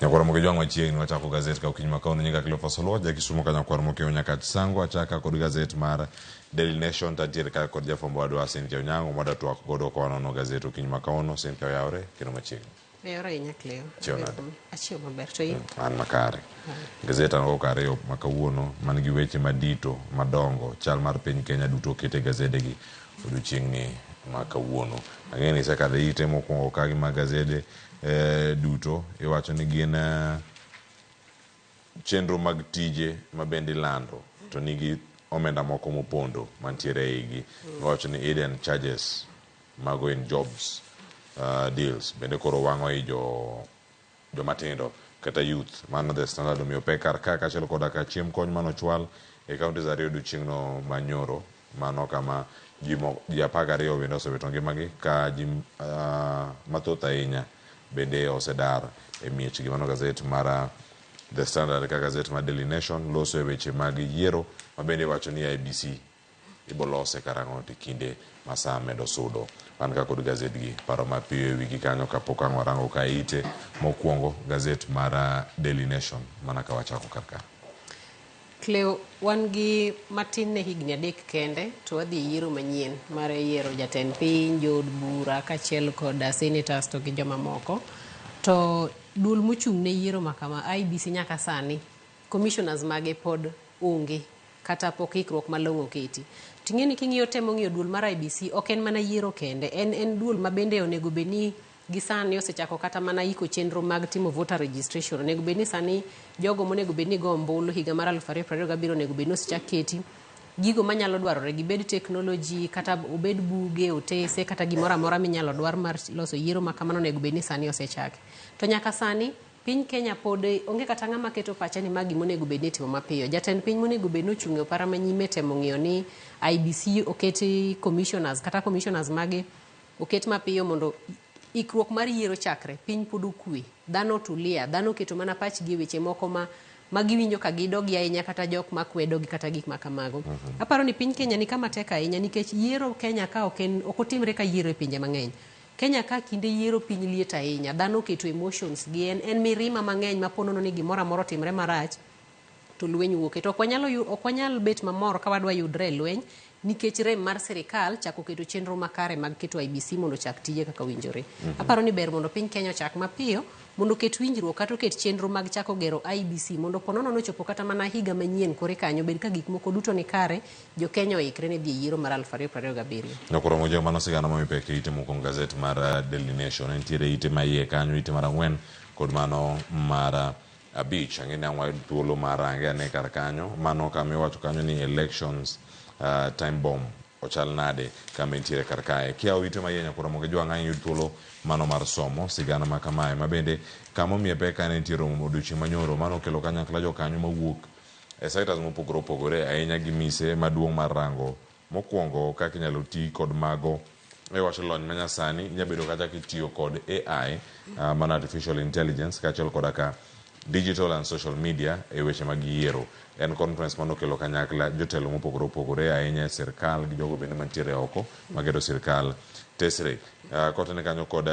Nyakwar Ramogi Jwang' machiegni wachako gazet ka okinyi ma kawuono nyinga Cleophas Oluoch ja Kisumo ka nyakwar Mokeo Nyakach Sango achaka kod gazet mar Daily Nation to antiere ka kod jafwambo wadwa Cynthia Onyango mwadwa twak godo ka wanono gazet okinyi ma kawuono. Cynthia oyawre kendo machiegni. Oyawre ahinya Cleo. Achiewo nade? Achiewo maber to in? An makare. Gazet an go kariyo ma kawuono man gi weche madito madongo chal mar piny Kenya duto oket e gazedegi odiochieng'ni ma kawuono. Ang'e ni isekadho e ite mokwongo ka gi mag gazede duto iwacho ni gin chenro mag tije ma bende ilando to nigi omenda moko mopondo mantiere e igi. Iwacho ni hidden charges mago in jobs deals bende koro wang'o i jo jomatindo kata youth. Mano The Standard omiyo pek kar ka kaachiel koda ka chiemb kony manochwal e counties ariyo odiochieng'no ma nyoro. Mano kama ji ji 12 bende osewito ngimagi ka ji mathoth ahinya bende osedar e miechgi. Mano gazet mar The Standard ka gazet mar Daily Nation loso e weche mag yiero ma bende iwacho ni IEBC ibolose karang'o to kinde ma saa medo sudo. Wan ka kod gazet gi paro mapiyo e wigi kanyo kapok ang' warango ka ite mokwongo gazet mar Daily Nation mana ka wachako kar ka. Cleo, wan gi matin ne higni 3 kende to wadhi e yiero manyien mar yiero jatend piny, jood bura kaachiel kod senators to gi jomamoko. To duol mochung' ne yiero ma kama IEBC nyaka sani commissioners mage pod onge kata pok ikruok malong'o oketi. Ting'e ni king'iyo temo ng'iyo duol mar IEBC ok en mana yiero kende, en duol ma bende onego bed ni gi sani osechako kata mana iko chenro mag timo voter registration. Onego bed ni sani jogo monego bed ni go ombulu higa mar 2027 onego bed ni osechak keti. Gigo manyalo dwarore gibed technology kata obed buge, otese kata gimoro amora minyalo dwar mar loso yiero ma kamano onego bed ni sani osechaki. To nyaka sani piny Kenya pod onge kata ng'ama keto pache ni ma gima onego bed ni itimo mapiyo. Jatend piny monego bed ni ochung' e opara manyime temo ng'iyo ni IEBC oketi commissioners kata commissioners mage oket mapiyo mondo ikruok mar yiero chakre. Piny pod okwe, dhano otulia, dhano oketo mana pachgi e weche moko ma giwinjo ka gidogi ahinya kata jok makwedogi kata gik ma kamago. Aparo ni piny Kenya ni kama tek ahinya nikech yiero Kenya ka ok en ok otimre ka yiero e pinje mang'eny. Kenya ka kinde yiero piny liet ahinya, dhano oketo emotions gi en mirima mang'eny ma ponono ni gimoro amora otimre marach to lweny wuoke. To ok wanyal bet mamor ka wadwa yudre e lweny nikech rem mar sirikal chako keto chenro makare mag keto IEBC mondo ochak tije kaka owinjore. Aparo ni ber mondo piny Kenya ochak mapiyo mondo oket winjruok kata oket chenro mag chako gero IEBC mondo ponono nochopo kata mana higa manyien kore kanyo bed ka gik moko duto ni kare, jo Kenya oikre ne dhi e yiero mar 2027. Nyakoro Mojo, mano sigana momi pek e ite mokwongo gazet mar Daily Nation. Entiere ite ma iye kanyo, ite mar 4 kod mano mar 5. Ang'e ni ang' wayud thuolo mar range ane kar kanyo. Mano kama iwacho kanyo ni elections time bomb ochal nade kama entiere kar kae. Kiyawo ite ma iye Nyakwar Ramogi Jwang' ang' iyud thuolo mano mar somo sigana ma kamae. Ma bende kama omiye pek ka ne nitie romo odiochieng' manyoro mano okelo kanyakla jokanyo mawuok e sectors mopogore opogore ahinya gi mise maduong' mar rango mokwongo kaka inyalo ti kod mago e wacho lony manyasani inyalo bedo kata kitiyo kod AI mano artificial intelligence kaachiel koda ka digital and social media e weche mag yiero. En conference manokelo kanyakla jotelo mopogore opogore ahinya e sirkal gi jogo bende mantiere oko maketo sirkal tesre. Kotene kanyo kod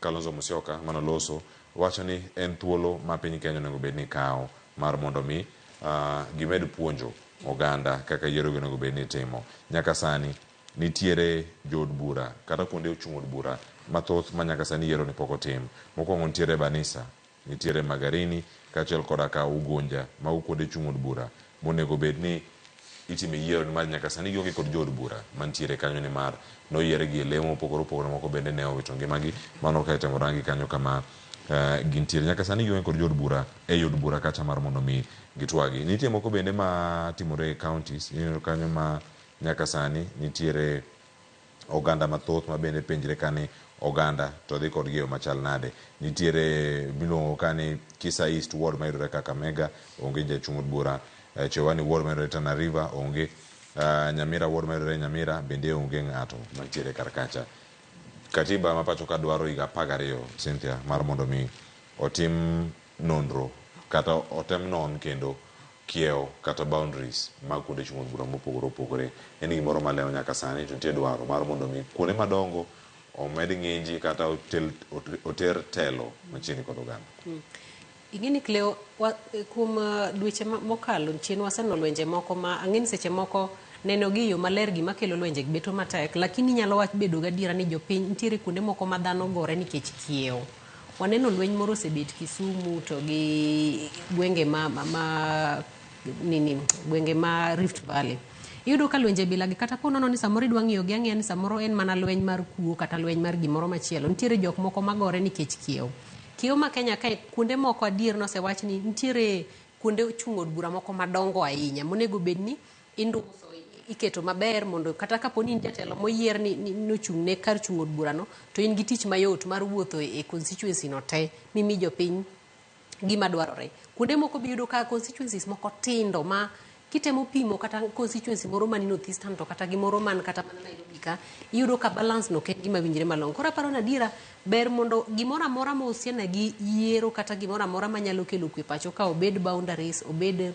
Kalonzo Musyoka manoloso wacho ni en thuolo ma piny Kenya onego bed ni kawo mar mondo mi gimed puonjo oganda kaka yiero gi onego bed ni itimo. Nyaka sani nitiere jood bura kata kuonde chung' od bura mathoth ma nyaka sani yiero ni pok otim. Mokwongo nitiere Banisa, nitiere Magarini kaachiel koda ka Ugunja. Mago kuonde chung' od bura monego bed ni itime yiero nimar nyaka sani gionge kod jood bura mantiere kanyo nimar noyiergi e lemo mopogore opogore moko bende ne owito ngimagi. Mano ka itemo rangi kanyo kama gintiere. Nyaka sani gionge kod jood bura ei od bura kacha mar mondo mi gitwagi. Nitie moko bende ma timore e counties, ineno kanyo ma nyaka sani nitiere oganda mathoth ma bende penjre ka ni oganda to dhi kodgi e yo machal nade. Nitiere miluongo ka ni Kisa East Ward mayudore Kakamega, onge jachung' od bura. Chewani Ward mayudore Tana River onge. Nyamira Ward mayudore Nyamira bende onge ng'ato mantiere kar kacha. Katiba ma pacho ka dwaro higa 12, Cynthia, mar mondo mi otim nonro kata otem non kendo kiewo kata boundaries mag kuonde chung' od bura mopogore opogore. En gimoro maleo nyaka sani to nitie dwaro mar mondo mi kuonde madongo omed ng'inji kata otel, oter telo machiegni kod oganda. Ing'e ni Cleo, kuom dweche mokalo chien waseneno lwenje moko ma ang'e ni seche moko neno gi e yo maler gima kelo lwenje beto matek, lakini inyalo wach bedo gadiera ni jopiny nitiere kuonde moko ma dhano gore nikech kiewo. Waneno lweny moro osebet Kisumu to gi gwenge ma nini, gwenge ma Rift Valley. Iyudo ka lwenje bilagi kata po nono ni samoro idwa ng'iyo gi ang'iya ni samoro en mana lweny mar kuo kata lweny mar gimoro machielo. Nitiere jok moko magore nikech kiewo. Kiewo ma Kenya kae kuonde moko adier nosewach ni nitiere kuonde chung' od bura moko madongo ahinya monego bed ni induso, iketo maber mondo kata kapo ni in jatelo moyier ni nochung' ne kar chung' od burano to in gi tich mayot mar wuotho e constituency no te mimi jopiny gima dwarore. Kuonde moko be iyudo ka constituencies moko tindo ma kitemo pimo kata constituency moro man North Eastern to kata gimoro man kata mana Nairobi ka, iyudo ka balance no ok en gima winjre malong'o. Koro aparo ni adiera ber mondo gimoro amora mahusiana gi yiero kata gimoro amora manyalo kelo kwe pacho ka, obed boundaries, obed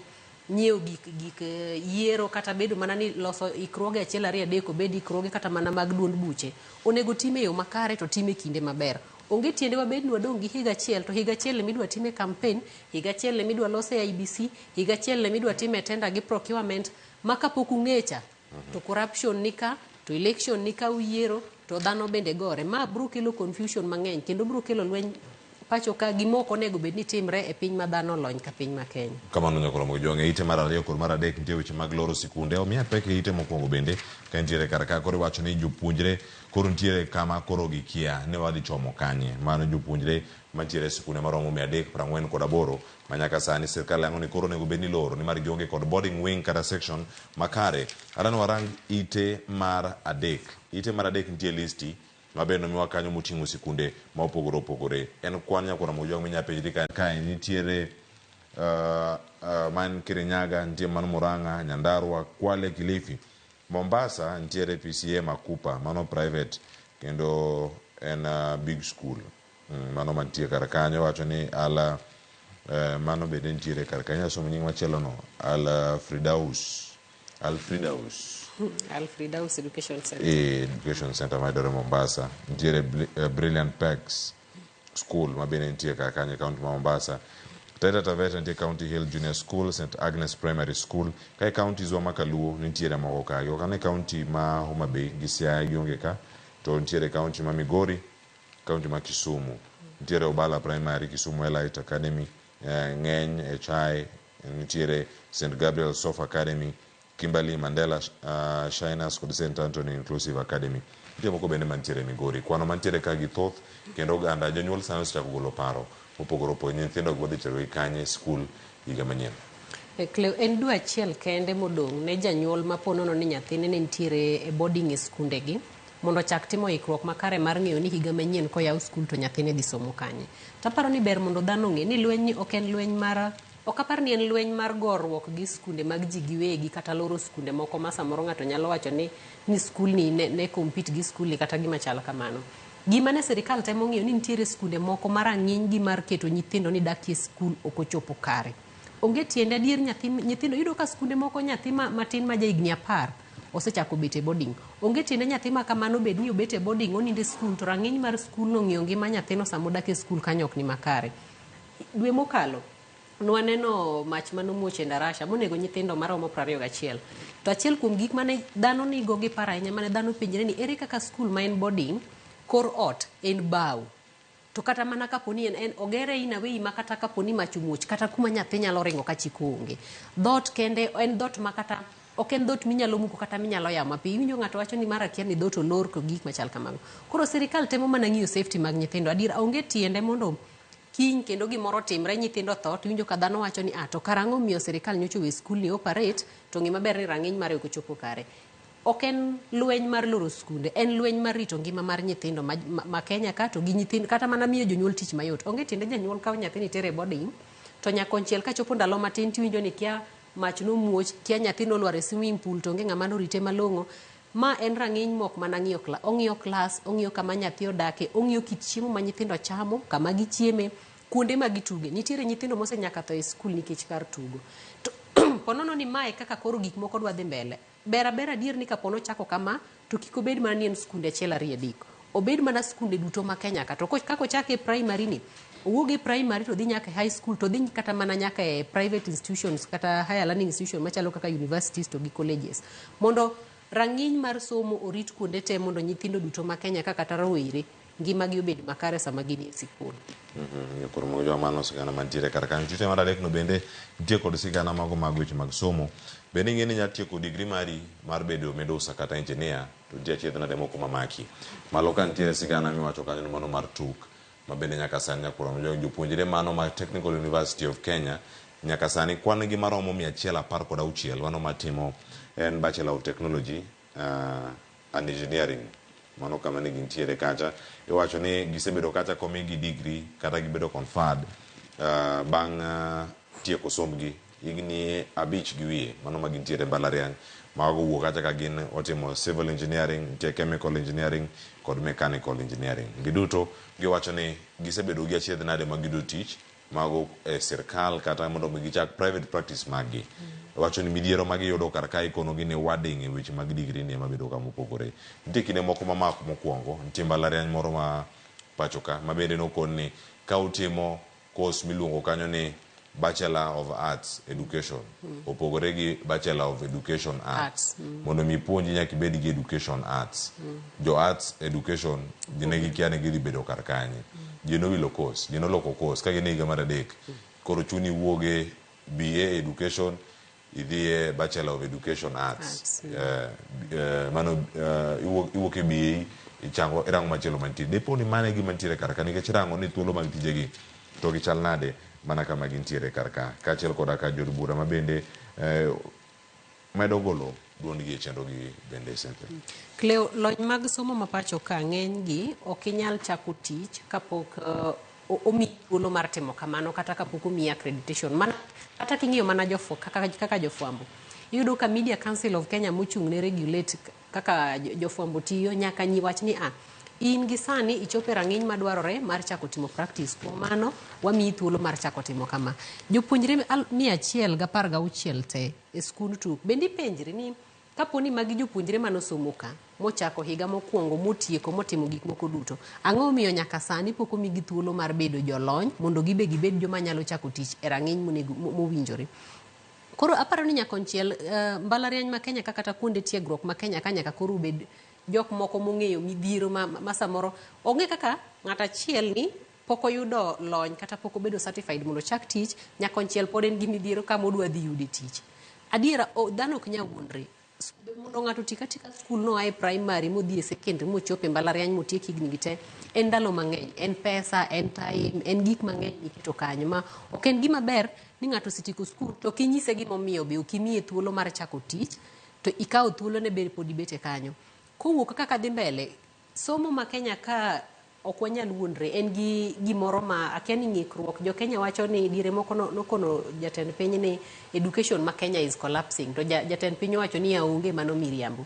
nyiewo gik yiero kata bedo mana ni loso ikruoge achiel ariyo adek, obed ikruoge kata mana mag duond buche, onego time e yo makare to time e kinde maber. Onge tiende wabed ni wadong' gi higa achiel to higa achiel emidwa time campaign, higa achiel emidwa lose IEBC, higa achiel emidwa time tender gi procurement ma kapok ung'echa to corruption nika to election nika uyiero to dhano bende gore. Ma biro kelo confusion mang'eny kendo biro kelo lweny pacho ka gima ok onego bed ni timre e piny ma dhano olony ka piny ma Kenya. Kamano nyakoro Mojwang', e ite mar ariyo kod mar adek nitie weche mag loro sikunde. Omiya pek e ite mokwongo bende ka nitiere kar ka koro iwacho ni jopuonjre koro nitiere kama koro gikia ni wadhi chomo kanye. Mano jopuonjre mantiere e sikunde maromo 348 ma nyaka sani sirkal yango ni koro onego bed ni loro nimar gionge kod boarding wing kata section makare. Adwa warang ite mar adek. Ite mar adek nitie listi maber nomiwa kanyo moting'o sikunde ma opogore opogore. En kwan nyakwara Mojwang' minya penjri kae nitiere man Kirinyaga, nitie man Murang'a, Nyandarua, Kwale, Kilifi. Mombasa nitiere PCEA Makupa, mano private kendo en big school. Mano mantie kar kanyo wacho ni ala mano bende nitiere kar kanyo. Asomo nying machielo no, Al Fridaus. Al Fridaus. Al Fridaus Education Center. Education Center mayudore Mombasa. Nitiere Brilliant Peaks School ma bende nitie kar kanyo e county ma Mombasa. Taita Taveta nitie County Hill Junior School, St Agnes Primary School. Kae counties wa ma kaluo nitiere moko ka. Ok ane county ma Homa Bay gi Siaya gionge ka, to nitiere county ma Migori, county ma Kisumu. Nitiere Obala Primary, Kisumu Elite Academy, Ng'eny, HI, nitiere St Gabriel Sof Academy, Kimberley Mandela Shiners kod St Anthony Inclusive Academy. Nitie moko bende mantiere Migori. Kwano mantiere ka gi thoth kendo oganda jonyuol sani osechako golo paro mopogore opogore. Nyithindo gi wadhi terogi kanye e skul higa manyien. Cleo, en dwe achiel kende modong' ne janyuol ma po nono ni nyathine ne nitiere e boarding e skundegi mondo ochak timo ikruok makare mar ng'eyo ni higa manyien koyaw skul to nyathine dhi somo kanye. Taparo ni ber mondo dhano ong'e ni lweny ni ok en lweny mar ok apar ni en lweny mar goruok gi skunde mag ji giwegi kata loro skunde moko ma samoro ng'ato nyalo wacho ni skul ni ne compete gi skul ni kata gima chal kamano. Gima ne sirikal temo ng'iyo ni nitiere skunde moko ma rang'iny gi mar keto nyithindo ni dakie skul ok ochopo kare. Onge tiende adier nyithindo yudo ka skunde moko nyathi matin ma jahigni 10 osechako bet e boarding. Onge tiende nyathi ma kamano bed ni obet e boarding onindo e skul to rang'iny mar skul no ng'iyo ngima nyathino sama odak e skul kanyo ok ni makare. Dwe mokalo nwaneno mach manomuoch e Ndarasha monego nyithindo maromo 21. To achiel kuom gik mane dhano nigo gi paro ahinya mane dhano penjre ni ere kaka skul ma en boarding kor ot en bao. To kata mana kapo ni en ogere in a way ma kata kapo ni mach omuoch kata kuma nyathi nyalo ringo ka chik onge. Dhoot kende en dhoot ma kata ok en dhoot minyalo muko kata minyalo yawo mapiyo. Iwinjo ng'ato wacho ni mara kia ni dhoot olor kod gik machal kamago. Koro sirikal temo mana ng'iyo safety mag nyithindo. Adier onge tiende mondo kiny kendo gimoro timre nyithindo tho to iwinjo ka dhano wacho ni to karang'o miyo sirikal nyocha owe skul ni operate to ng'i maber ni rang'iny mare ok ochopo kare. Ok en lweny mar loro skunde, en lweny mar rito ngima mar nyithindo ma Kenya ka to gi nyithindo kata mana miyo jonyuol tich mayot. Onge tiende janyuol kawo nyathini tere e boarding to nyakonchiel kachopo ndalo matin tiwinjo ni kia mach nomuoch, kia nyathi nolwar e swimming pool to onge ng'ama norite malong'o. Ma en rang'iny mok mana ng'iyo ong'iyo klas, ong'iyo kama nyathi odake, ong'iyo kit chiemo ma nyithindo chamo, kama gichieme, kuonde ma gituge. Nitiere nyithindo mosenyaka tho e skul nikech kar tugo. To ponono ni mae kaka koro gik moko dwa dhi mbele. Ber aber adier ni kapo nochako kama to kik obed mana ni en skunde achiel ariyo adek. Obed mana skunde duto ma Kenya ka. To kaka ochak e primary ni, owuog e primary to dhi nyaka e high school to dhi kata mana nyaka e private institutions kata higher learning institution machalo kaka universities to gi colleges. Mondo rang'iny mar somo orit kuonde te mondo nyithindo duto ma Kenya ka kata rowere ngimagi obed makare sama gin e sikul. Koro mogo mano sigana mantiere kar kanyo. Tite mar adek no bende nitie kod sigana mago mag weche mag somo. Bende ing'e ni inya tieko degree mari mar bedo midusa kata engineer to nitie achiedh nade moko mamaki. Malo ka nitiere sigana miwacho kanyo ni mano mar tuk ma bende nyaka sani nyakoro jopuonjre mano mar Technical University of Kenya nyaka sani kwan gi maromo 116 mano matimo en Bachelor of Technology and Engineering mano kama ne gintiere kacha iwacho ni gisebedo kacha komigi degree kata gibedo conferred bang' tieko sombgi higni 5 gi wiye mano ma gintiere mbalariany mago wuok kacha ka gin otimo civil engineering, nitie chemical engineering kod mechanical engineering. Giduto giwacho ni gisebedo gi achiedh nade mag yudo tich mago e sirkal kata mondo mi gichak private practice maggi. Wacho ni midhiero ma giyudo kar kae ikonogi ni wording e weche mag degree ni ema bedo kama opogore. Nitie kinde moko mamako mokwongo, nitie mbalariany moro ma pacho ka ma bende nokon ni ka utimo course miluongo kanyo ni Bachelor of Arts Education opogore gi Bachelor of Education Arts. Mondo mi ipuonji nyaka ibed gi Education Arts. Jo Arts Education ne gikia ni gidhi bedo kar kanye. Ji nowilo course, ji noloko course ka gin e higa mar 3. Koro chuni iwuog e BA Education idhi e Bachelor of Education Arts. Mano iwuok e BA ichango irango machielo mantie. Dipo ni mano e gima nitiere kar ka nikech irango ni thuolo mag tijegi to gichal nade mana kama gintiere kar ka. Kaachiel koda ka jood bura ma bende medo golo duondgi e chenro gi bende Cynthia. Cleo, lony mag somo ma pacho ka ng'eny gi ok inyal chako tich kapok omiyi thuolo mar timo kamano kata kapok omiyi accreditation. Mana, kata king'iyo mana kaka jofwambo, iyudo ka Media Council of Kenya mochung' ne regulate kaka jofwambo tiyo nyaka nyi wach ni in gi sani ichopo e rang'iny madwarore mar chako timo practice. Kuom mano, wamiyi thuolo mar chako timo kama. Jopuonjre 116 te e skund tuk. Bende ipenjri ni kapo ni magi jopuonjre manosomo ka, mochako higa mokwongo, motieko, motimo gik moko duto, ang'o momiyo nyaka sani pok omigi thuolo mar bedo jolony mondo gibe gibed joma nyalo chako tich e rang'iny mowinjore? Koro aparo ni nyakonchiel mbalariany ma Kenya ka kata kuonde tiegruok ma Kenya ka nyaka koro obed jok moko mong'eyo midhiero ma samoro onge kaka ng'at achiel ni pok oyudo lony kata pok obedo certified mondo ochak tich, nyakonchiel pod en gi midhiero kama odwa dhi yude tich. Adiera, dhano ok nyal wuondre. Mondo ng'ato oti katika skul noa e primary modhi e secondary mochopo e mbalariany motiek higni gi te, en ndalo mang'eny, en pesa, en time, en gik mang'eny miketo kanyo ma ok en gima ber ni ng'ato osetieko skul to ok inyise gimomiyo be ok imiye thuolo mar chako tich to ikawo thuolone be pod ibete kanyo. Kowuok kaka dhi mbele, somo ma Kenya ka ok wanyal wuondre, en gi gimoro ma akia ni ng'ikruok. Jo Kenya wacho ni diere moko nokono jatend piny ni education ma Kenya is collapsing, to jatend piny owacho ni onge mano miriambo.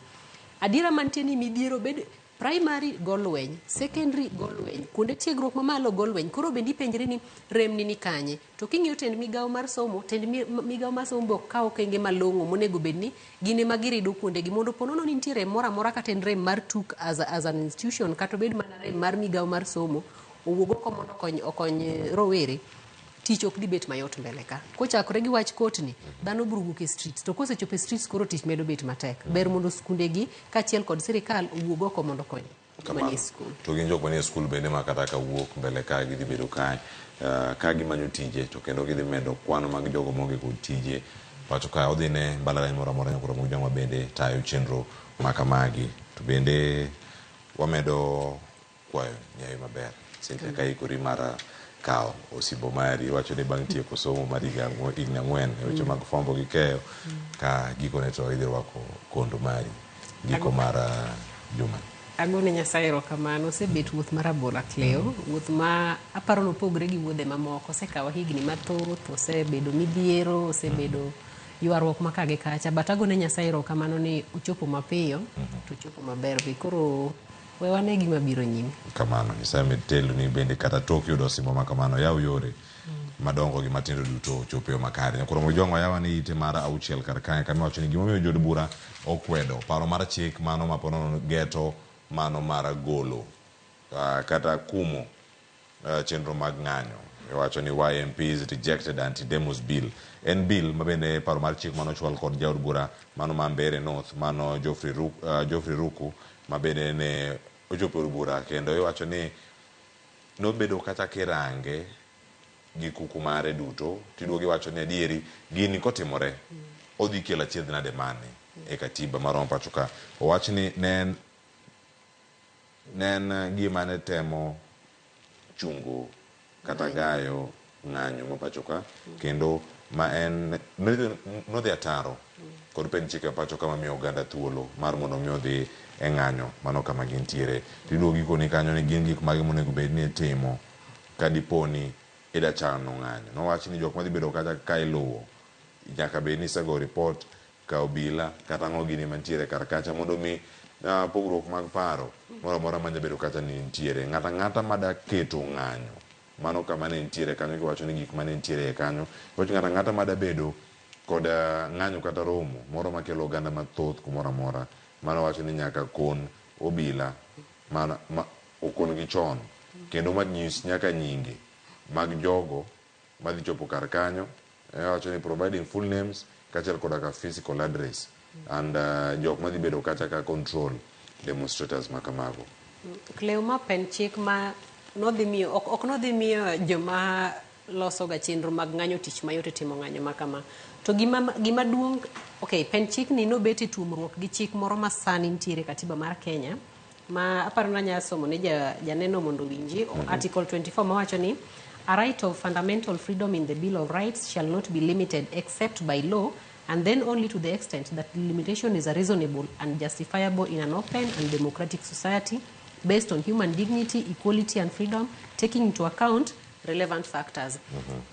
Adiera mantie ni midhiero bed primary go lweny, secondary go lweny, kuonde tiegruok mamalo go lweny. Koro bende ipenjri ni rem ni kanye? To king'iyo tend migawo mar somo, tend migawo mar somo be ok kaw okenge malong'o monego bed ni gin ema girido kuondegi mondo po nono ni nitie rem moro amora kata en rem mar tuk as an institution kata obed mana rem mar migawo mar somo owuog oko mondo okony rowere, tich ok dhi bet mayot mbele ka. Kochakore gi wach kotni, dhano biro wuok e streets, to kosechopo e streets koro tich medo bet matek. Ber mondo skundegi kaachiel kod sirikal owuog oko mondo okony manie skul. To gin jok manie skul bende ma kata ka wuok mbele ka gidhi bedo kae ka gimanyo tije to kendo gidhi medo kwan mag jogo maonge kod tije pacho ka odhi ne mbalariany moro amora nyaka romo gi joma bende tayo chenro ma kamagi. To bende wamedo kwayo nyayo maber. Cynthia, ka ikori mar kawo osimbo mari, iwacho ni bang' tieko somo mar higni 4 e weche mag fwambo gi keyo, ka gikone to idhi rwako kondo mari giko mar juma. Agone Nyasaye erokamano, osebet wuoth mar abola Cleo, wuoth ma aparo nopogre gi wuodhe mamoko, osekawa higni mathoth, osebedo midhiero, osebedo ywaruok ma ka gi kacha, but agone Nyasaye erokamano ni ochopo mapiyo, to ochopo maber be. Koro we wane gima biro nyime. Kamano, Nyasaye med teloni bende kata tok yudo osimbo ma kamano, yaw yore madongo gi matindo duto ochop e yo makare. Nyakoro Mojwang' yawa ni ite mar 6 kar kae kama iwacho ni gimomiyo jood bura okwedo paro mar chik mano ma ponono geto mano mar golo Kata kumo chenro mag ng'anyo. Iwacho ni why MPs rejected anti-demos bill. En bill ma bende paro mar chik mano ochwal kod jaod bura mano ma Mbeere North mano Geoffrey Ruku ma bende ne ochopo e od bura kendo iwacho ni nobedo kata kirange gi kuku mare duto tiduogo iwacho ni adieri gini kotimore odhi kelo achiedh nade mane e katiba marwa ma pacho ka. Owach ni ne en gima ne temo chungo kata gayo ng'anyo ma pacho ka kendo ma en nodhi ataro kod pend chike ma pacho ka mamiyo oganda thuolo mar mondo mi odhi e ng'anyo mano kama gintiere. Tiduogo gikoni kanyo ni gin gik mage monego bed ni itimo ka dipo ni ida chano ng'anyo. Nowach ni jok madhi bedo kacha ka iluwo nyaka bed ni isego report ka obila kata ang'o gini mantiere kar kacha mondo mi pogruok mag paro moro amora manya bedo kacha ni nitiere. Ng'ato ang'ata mada keto ng'anyo mano kama ne nitiere kanyo kiwacho ni gik mane nitiere e kanyo. Iwacho ng'ato ang'ata mada bedo kod ng'anyo kata romo moro makelo oganda mathoth kumoro amora mano wacho ni nyaka kon obila mana ma okon gi chon kendo ma nyis nyaka nyinge mag jogo madhi chopo kar kanyo. Wacho ni providing full names kaachiel koda ka physical address and jok madhi bedo kacha ka control demonstrators ma kamago. Cleo, ma en chik ma nodhi miyo ok nodhi miyo joma loso ga chenro mag ng'anyo tich mayot e timo ng'anyo ma kama. To gima duong', okay, pen chik ni nobet e tuomruok gi chik moro ma sani nitiere e katiba mar Kenya ma aparo ni anyalo somo ne janeno mondo owinji. Article 24 mawacho ni a right of fundamental freedom in the Bill of Rights shall not be limited except by law and then only to the extent that the limitation is reasonable and justifiable in an open and democratic society based on human dignity, equality and freedom, taking into account relevant factors.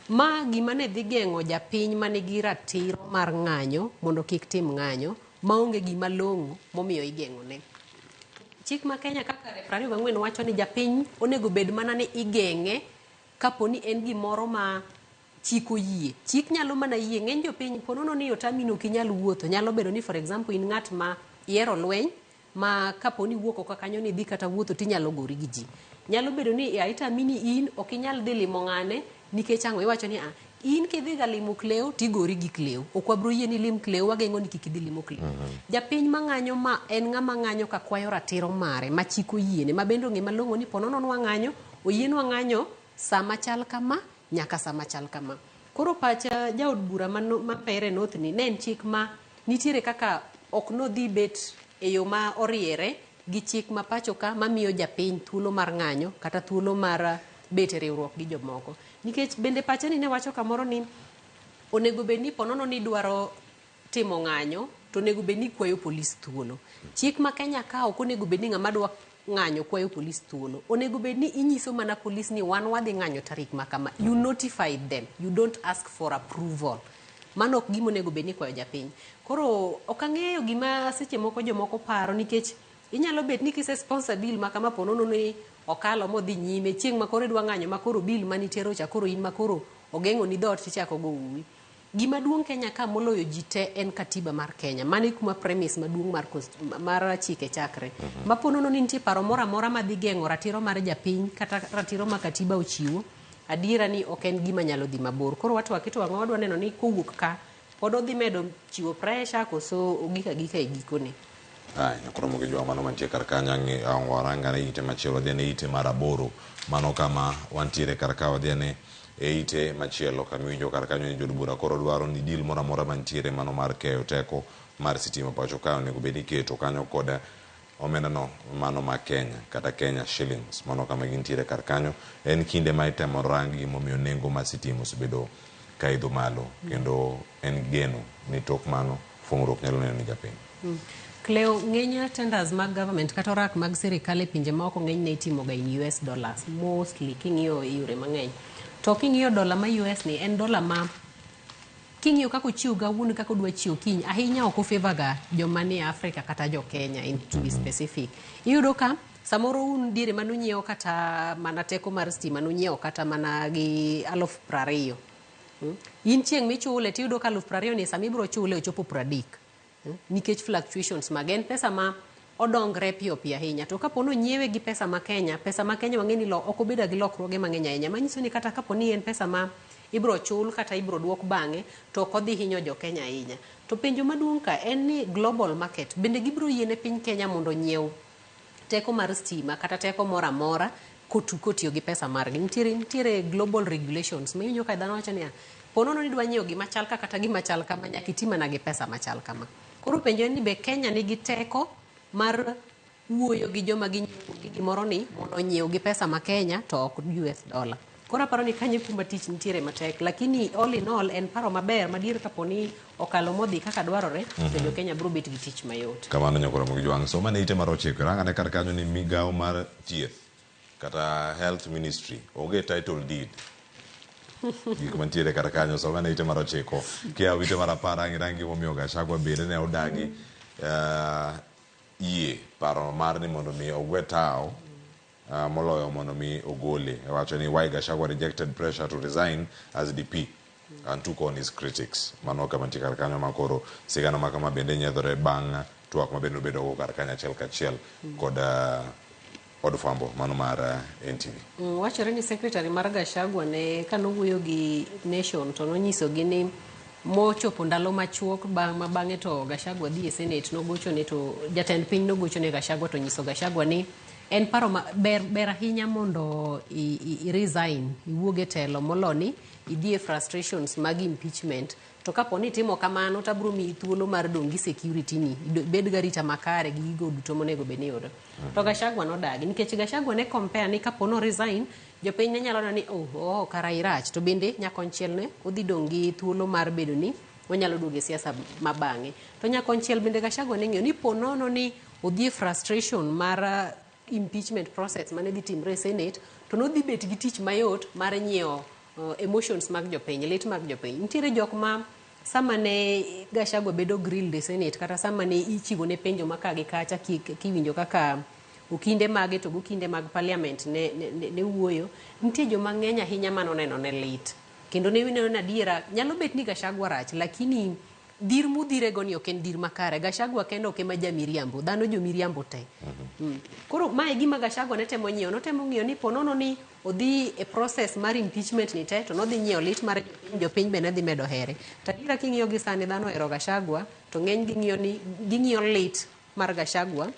Ma gima ne dhi geng'o japiny manigi ratiro mar ng'anyo mondo kik tim ng'anyo maonge gima long'o momiyo igeng'one. Chik ma Kenya kaka 24 wacho ni japiny onego bed mana ni igeng'e kapo ni en gimoro ma chik oyie. Chik nyalo mana yie ng'eny jopiny ponono ni otami ni ok inyal wuotho. Nyalo bedo ni, for example, in ng'at ma ihero lweny ma kapo ni iwuok oko kanyo ni idhi kata wuotho tinyalo gori gi ji. Nyalo bedo ni itami ni in ok inyal dhi limo ng'ane nikech ang'o iwacho ni in kidhi ga limo Cleo tigori gi Cleo. Ok wabro yie ni ilim Cleo, wageng'o ni kik idhi limo Cleo. Japiny mang'anyo ma en ng'ama ng'anyo ka kwayo ratiro mare ma chik oyiene ma bende ong'e malong'o ni ponono nwang'anyo oyienwa ng'anyo sama chal kama nyaka sama chal kama. Koro pacha jaod bura ma Mbeere North ni ne en chik ma nitiere kaka ok nodhi bet e yo ma oriere gi chik ma pacho ka mamiyo japiny thuolo mar ng'anyo kata thuolo mar bet e riwruok gi jomoko. Nikech bende pacha ni ne wacho kamoro ni onego bed ni ponono ni idwaro timo ng'anyo to onego bed ni ikwayo polis thuolo. Chik ma Kenya ka ok onego bed ni ng'ama dwa ng'anyo kwayo polis thuolo. Onego bed ni inyiso mana polis ni wan wadhi ng'anyo tarik ma kama. You notify them. You don't ask for approval. Mano ok gima onego bed ni ikwayo japiny. Koro ok ang'eyo gima seche moko jomoko paro nikech inyalo bet ni kise sponsor bill ma kama ponono ni okalo modhi nyime chieng' ma koro idwa ng'anyo ma koro bill manitero cha koro in ma koro ogeng'o ni dhoot tichako go uwi. Gima duong' Kenya ka moloyo ji te en katiba mar Kenya. Mano e kuma premise maduong' mar chike chakre. Ma ponono ni nitie paro moro amora madhi geng'o ratiro mar japiny kata ratiro ma katiba ochiwo, adiera ni ok en gima nyalo dhi mabor. Koro watwak to ang'o wadwa neno ni kowuok ka pod odhi medo chiwo pressure koso ogik agika e gikone. Ai, koro gi jwa mano mantie kar kanyo ang' warangane ite machielo wadhi ane ite mar 8 mano kama wantiere kar ka wadhi ane e ite machielo kama iwinjo kar kanyo ni jood bura koro dwaro ni deal moro amora mantiere mano mar keyo teko mar sitima pacho ka onego bed ni iketo kanyo kod omenda no mano ma Kenya kata Kenya shillings mano kama gintiere kar kanyo. En kinde ma itemo rang gimomiyo nengo mar sitima osebedo ka idho malo kendo en geno ni tok mano fung'ruok nyalo neno ni japiny. Cleo, ng'eny tenders mag government kata orak mag sirikal e pinje maoko ng'enyne itimo ga in US dollars mostly king'iyo e yore mang'eny. To king'iyo dola ma US ni en dola ma king'iyo kaka ochiw kawuono kaka odwa chiwo kiny ahinya ok ofavor ga joma nie Africa kata jo Kenya in to be specific. Iyudo ka samoro un diere manunyiewo kata mana teko mar stima nunyiewo kata mana gi 20,000. In chieng' michule tiyudo ka 20,000 ni sama ibiro chule ochopo 30. Nikech fluctuations mag en pesa ma odongre piyo piyo ahinya. To kapo ni onyiewe gi pesa ma Kenya, pesa ma Kenya wang'e ni ok obedo gi lokruoge mang'eny ahinya. Manyiso ni kata kapo ni en pesa ma ibro chul kata ibro duok bang'e, to ok odhi hinyo jo Kenya ahinya. To penjo maduong' ka en ni global market bende gibro yiene piny Kenya mondo onyiew teko mar stima kata teko moro amora kotiyo gi pesa margi. Nitiere global regulations ma iwinjo ka dhano wacho niya, po nono ni idwa nyiewo gima chal ka kata gima chal kama, nyaka iti mana gi pesa machal kama. Koro penjo en ni be Kenya nigi teko mar wuoyo gi joma ginyiewo gi gimoro ni mondo onyiew gi pesa ma Kenya to ok US dollar. Koro aparo ni kanyo e kuma tich nitiere matek, lakini all in all en paro maber madier kapo ni okalo modhi kaka dwarore, to jo Kenya biro bet gi tich mayot. Kamano nyakoro Ramogi Jwang'. Som ane ite mar 9. Rang ane kar kanyo ni migawo mar thieth kata health ministry onge title deed. Gik mantiere kar kanyo, som ane ite mar 9. Kiyawo ite mar 10 ang' irang gimomiyo Gachagua bende ne odagi yie paro mar ni mondo mi ogwe tawo moloyo mondo mi ogole. Owacho ni why Gachagua rejected pressure to resign as DP and took on his critics. Mano kama nitie kar kanyo ma koro sigana ma kama bende nyiedhore bang' twak ma bende obedo go kar kanyo achiel kachiel kod od fwambo mano mar NTV. Wachore ni secretary mar Gachagua ne kanowuoyo gi Nation to nonyisogi ni mochopo ndalo machuok ma bang'e to Gachagua dhi e Senate nogochone to jatend piny nogochone Gachagua to nyiso Gachagua ni en paro ma ber ahinya mondo i resign iwuog e telo molo ni idhi e frustrations mag impeachment. To kapo ni itimo kamano to abiro miyi thuolo mar dong' gi security ni, ibed gi arita makare gi gigo duto monego bed ni iyudo. To Gachagua nodagi nikech Gachagua ne compare ni kapo no resign jopiny ne nyalo neno ni oh kara irach, to bende nyakonchiel ne odhi dong' gi thuolo mar bedo ni onyalo duogo e siasa ma bang'e. To nyakonchiel bende Gachagua ne ng'eyo ni po nono ni odhi e frustration mar impeachment process mane dhi timre e Senate, to nodhi bet gi tich mayot mar nyiewo emotions mag jopiny, lit mag jopiny. Nitiere jok ma sama ne Gachagua bedo grilled e Senate kata sama ne ichiwo ne penjo ma ka gi kacha kiwinjo kaka okinde mage to gokinde mag parliament ne wuoyo, nitie joma ng'eny ahinya manoneno ne lit. Kendo ne wineno ni adiera nyalo bet ni Gachagua rach, lakini dhir mudhirego ni ok en dhir makare. Gachagua kende ok ema jamiriambo, dhano jomiriambo te. Koro mae e gima Gachagua ne temo nyiewo, notemo ng'iyo ni po nono ni odhi e process mar impeachment ni te, to nodhi nyiewo lit mar jopiny, jopiny be ne dhi medo here. To adiera king'iyo gi sani dhano ohero Gachagua, to ng'eny ging'iyo ni ging'iyo lit mar Gachagua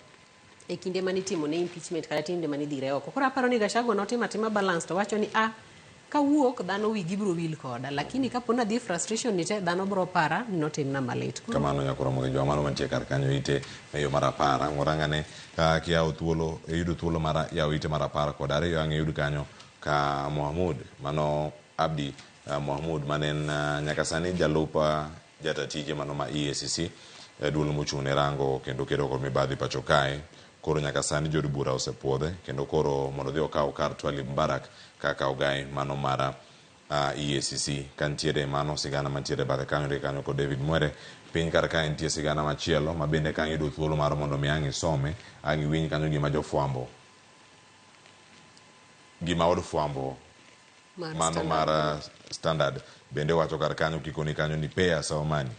e kinde mane itimo ne impeachment kata kinde mane idhire oko. Koro aparo ni Gachagua notimo atima balance to wacho ni kawuok dhano wigi biro wil koda, lakini kapo ni adhi e frustration ni te dhano biro para ni notimna malit. Kamano nyakoro Ramogi Jwang', mano mantie kar kanyo ite e yo mar 10. Warang'ane ka kiyawo thuolo, iyudo thuolo mar yawo ite mar 12 ang' iyud kanyo ka Mohamud, mano Abdi Mohamud mane en nyaka sani jalup jata tije mano ma EACC, duol mochung' ne rango kendo kedo kod mibadhi pacho kae. Koro nyaka sani jood bura osepuodhe kendo koro mondo odhi okaw kar Twalib Mbarak kaka ogai mano mar EACC. Ka nitiere mano sigana mantiere bathe kanyo ndike kanyo kod David Mwere. Piny kar kae nitie sigana machielo ma bende ka iyudo thuolo mar mondo mi ang' isome, ang' iwinj kanyo gima jofwambo, gima od fwambo mano mar Standard bende wacho kar kanyo kikoni kanyo ni pay us our money.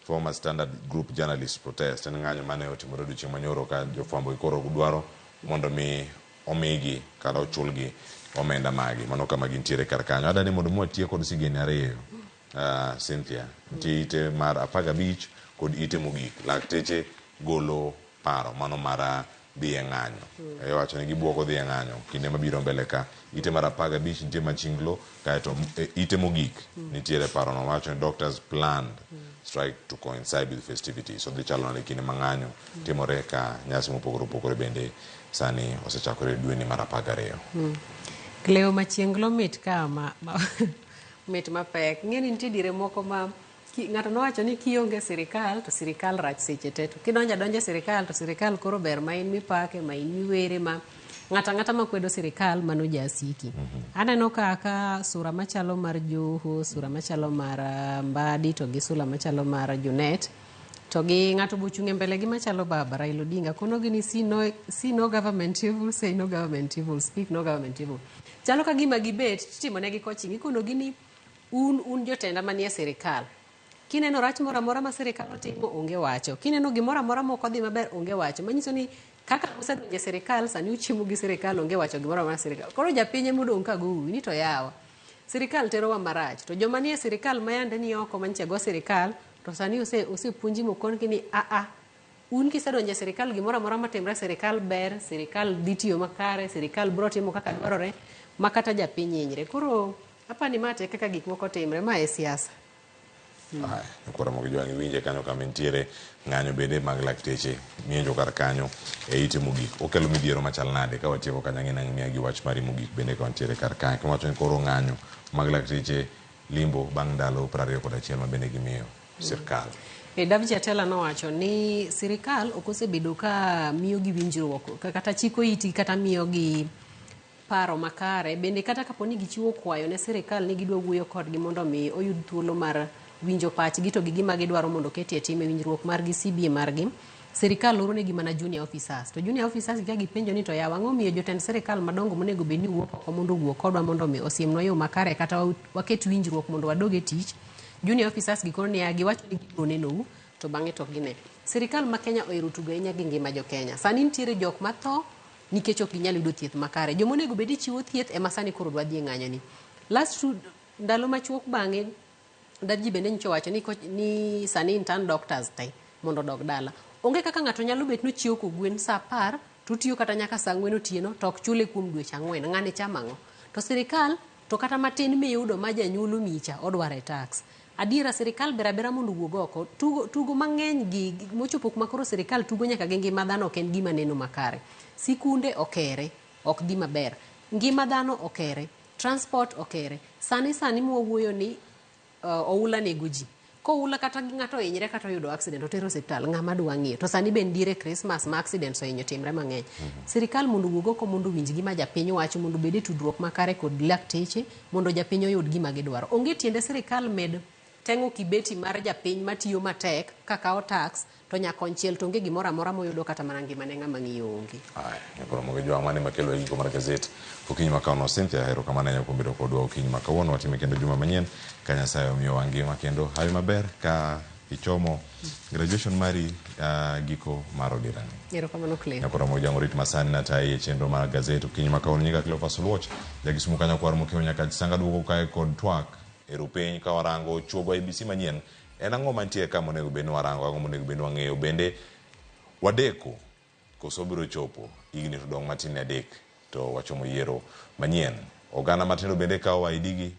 Former Standard Group journalist protest en ng'anyo mane otimore odiochieng' manyoro ka jofwambo gi koro dwaro mondo mi omigi kata ochulgi omenda magi. Mano kama gintiere kar kanyo. Adani mondo mi watiek kod sigeni 2, Cynthia. Nitie ite mar 15 kod ite mogik. Lakteche golo paro mano mar dhi e ng'anyo. Iwacho ni gibuogo dhi e ng'anyo kinde mabiro mbele ka. Ite mar 15 nitie Machinglo, kaeto ite mogik nitiere paro no wacho ni doctors planned strike to coincide with festivities. So dhi chalo nade kinde ma ng'anyo timore ka nyasi mopogore opogore bende sani osechakore dwe ni mar 12. Cleo Machienglo mit ka ma mit mapek. Ng'e ni nitie diere moko ma ng'ato nowacho ni kionge sirikal to sirikal rach seche te, to kidonjo adonja e sirikal to sirikal koro ber ma in mipake, ma in miwere, ma ng'ato ang'ata makwedo sirikal mano jasiki. Aneno kaka sura machalo mar Joho, sura machalo mar Mbadi to gi sura machalo mar Junet to gi ng'ato bochung' e mbele gi machalo baba Raila Odinga kono gi ni see no government evil, say no government evil, speak no government evil. Chalo ka gima gibet titimo negi coaching, ikono gi ni un jotenda manie sirikal. Kineno rach moro amora ma sirikal otimo, onge wacho. Kineno gimoro amora ma ok odhi maber, onge wacho. Manyiso ni kaka usedonjo e sirikal, sani uchiemo gi sirikal, onge wacho gimoro amora sirikal. Koro japiny ema odong' ka go uwi ni to yawa. Sirikal terowa marach. To joma nie sirikal ma yande ni oko manyicha go sirikal, to sani osepuonji mokon-gi ni a a un kisedonjo e sirikal gimoro amora matimre e sirikal ber, sirikal dhi tiyo makare, sirikal biro timo kaka dwarore ma kata japiny hinyre. Koro apani ma te kaka gik moko timre, ma e siasa. Aya, nyikwa Ramogi Jwang' iwinje kanyo kama entiere ng'anyo bende mag lakteche mienjo kar kanyo e ite mogik. Okelo midhiero machal nade ka watieko kanyo ang'e nang' miya gi wach mari mogik bende ka wantiere kar kae. Kiwacho ni koro ng'anyo mag lakteche limbo bang' ndalo 21 ma bende gimiyo sirkal. Davji Atela nowacho ni sirikal ok osebedo ka miyogi winjruok kata chiko itgi kata miyogi paro makare. Bende kata kapo ni gichiwo kwayo ne sirikal ni gidwa wuoyo kodgi mondo mi oyud thuolo mar winjo pachgi to gi gima gidwaro mondo oketie tim e winjruok margi CBA margi, sirikal oro negi mana junior officers. To junior officers ka gipenjo ni to yawa ang'o miyo jotend sirikal madongo monego bed ni wuok oko mondo owuo kodwa mondo mi osiemnwa yo makare kata waket winjruok mondo wadog e tich, junior officers gi koro niya giwacho ni gibiro nenou to bang'e to ok gine. Sirikal ma Kenya ohero tugo ahinya gi ngima jo Kenya. Sani nitiere jok matho nikech ok ginyal yudo thieth makare. Joma onego bed ni chiwo thieth ema sani koro dwa dhi e ng'anyo ni. Last two, ndalo machuok bang'e Dadji bende nyocha owacho ni, ni sani intern doctors te mondo odog dala. Onge kaka ng'ato nyalo bet nochiewo kogwen saa 10 to otiyo kata nyaka saa 4 otieno to ok chule kuom dweche 4. Ng'ani chamo ang'o? To sirikal to kata matin miyudo ma janyuol omiyi cha odwaro e tax. Adiera sirikal ber abera mondo owuog oko. Tugo, tugo mang'eny gi mochopo kuma koro sirikal tugo nyaka gi ngima dhano ok en gima neno makare. Sikunde okere, ok dhi maber. Ngima dhano okere. Transport okere. Sani sani mwawuoyo ni oula nego ji. Koula kata ng'ato ohinyre kata oyudo accident oter osiptal, ng'ama dwa ng'iyo. To sani be en diere Christmas ma accidents ohinyo timre mang'eny. Sirikal mondo owuog oko mondo owinj gima japiny wacho mondo obed e tudruok makare kod lakteche mondo japiny oyud gima gidwaro. Onge tiende sirikal med teng'o kibeti mar japiny matiyo matek kakawo tax to nyakonchiel to onge gimoro amora moyudo kata mana ngimane ng'ama ng'iyo onge. Aya, nyakoro mogi jwang' mane makelo e giko mar gazet okinyi ma kawuono. Cynthia, erokamano ahinya kuom bedo kodwa okinyi ma kawuono. Watime kendo juma manyien ka Nyasaye omiyowa ngima kendo hawi maber ka ichomo graduation mari giko mar odirani. Erokamano Cleo. Nyakoro mogi jwang' orit masani natayi e chenro mar gazet okinyi ma kawuono. Nyinga Cleophas Oluoch, jakisumu kanyo kwar mokiewo nyaka Sanga duogo kae kod twak e rupiny ka warango chuogo IEBC manyien. En ang'o mantie ka monego bed ni warango, ang'o monego bed ni wang'eyo? Bende wadeko koso biro chopo higni to dong' matin ne 3 to wachomo yiero manyien. Oganda matindo bende kawo ID gi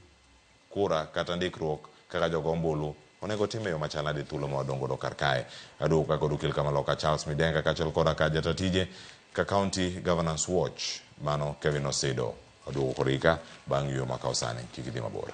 kura kata ndikruok kaka jogo ombulu onego tim e yo machal nade thuolo ma wadong' godo kar kae. Aduogo ka kod okil Kamaloka Charles Midenga kaachiel koda ka jata tije ka County Governance Watch mano Kevin Osido. Aduogo kodgi ka bang' yueyo makawo sani. Kik idhi mabor.